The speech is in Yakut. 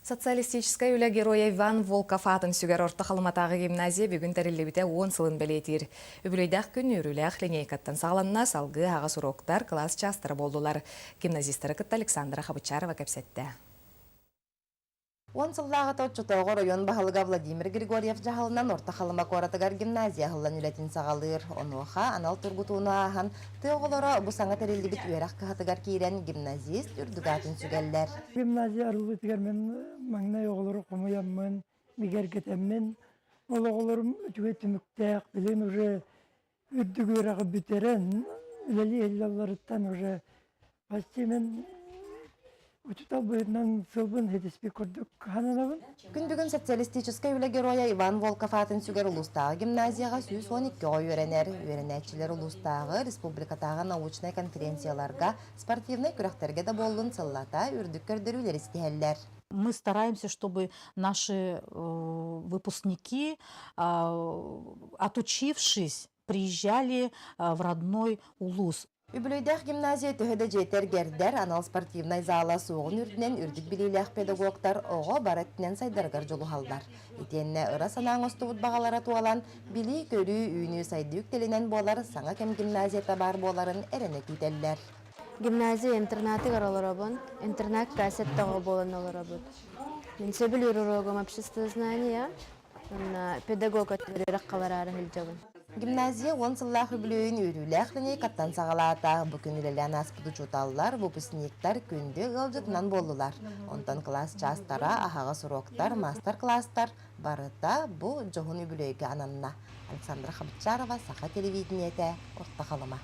Социалистическай үлэ геройа Иван Волков аатын сүгэр Орто Халыматааҕы гимназия бүгүн тэриллибитэ 10 сылын бэлиэтиир. Үбүлүөйдээх күн үөрүүлээх линейкаттан саҕаланна, салгыы аһаҕас уруоктар, кылаас чаастара буоллулар. Гимназистары кытта Александра Хабычарова кэпсэттэ. 10 сыллааҕыта оччотооҕу оройуон баһылыга Владимир Григорьев дьаһалынан Орто Халыма куоратыгар гимназия аһыллан үлэтин саҕалыыр. Онуоха анал тургутууну ааһан, тыа оҕолоро бу саҥа тэриллибит үөрэх кыһатыгар киирэн гимназист үрдүк аатын сүгэллэр. Гимназия арыллыытыгар мин маҥнай оҕолору хомуйаммын, бигэргэтэммин, ол оҕолорум үчүгэй түмүктээх, билигин уже үрдүк үөрэҕи бүтэрэн, үлэлии сылдьалларыттан уже почти мин учуутал быһыытынан сылбын ситиспит курдук сананабын. Күн бүгүн социалистическай үлэ геройа Иван Волков аатын сүгэр улуустааҕы гимназияҕа 112 оҕо үөрэнэр. Үөрэнээччилэр улуустааҕы, республикатааҕы научнай конференцияларга, спортивнай күрэхтэргэ да буоллун сыллата үрдүк көрдөрүүлэри ситиһэллэр. Мы стараемся, чтобы наши выпускники, отучившись, приезжали в родной улус. Үбүлүөйдээх гимназия төһө да дьиэтэ эргэрдэр, анал спортивнай зала суоҕун үрдүнэн үрдүк билиилээх педагогтар оҕо бары өттүнэн сайдарыгар дьулуһаллар. Итиэннэ ыра санаа оҥостубут баҕалара туолан, билии-көрүү, үүнүү-сайдыы үктэлинэн буолар саҥа кэм гимназията баар буоларын эрэнэ күүтэллэр. Гимназия интернатыгар олоробун. Интернакка сэттэ оҕо буолан олоробут. Мин сөбүлүүр уруогум обществознание уонна педагог өттүгэр үөрэххэ бараары сылдьабын. Гимназия 10 сыллаах үбүлүөйүн үөрүүлээх линейкаттан саҕалаата. Бу күн үлэлээн ааспыт учууталлар, выпускниктар күндү ыалдьытынан буоллулар. Онтон кылаас чаастара, аһаҕас уруоктар, маастар-кылаастар барыта бу дьоһун үбүлүөйгэ ананна. Александра Хабчарова, Саха телевидениетэ, Орто Халыма.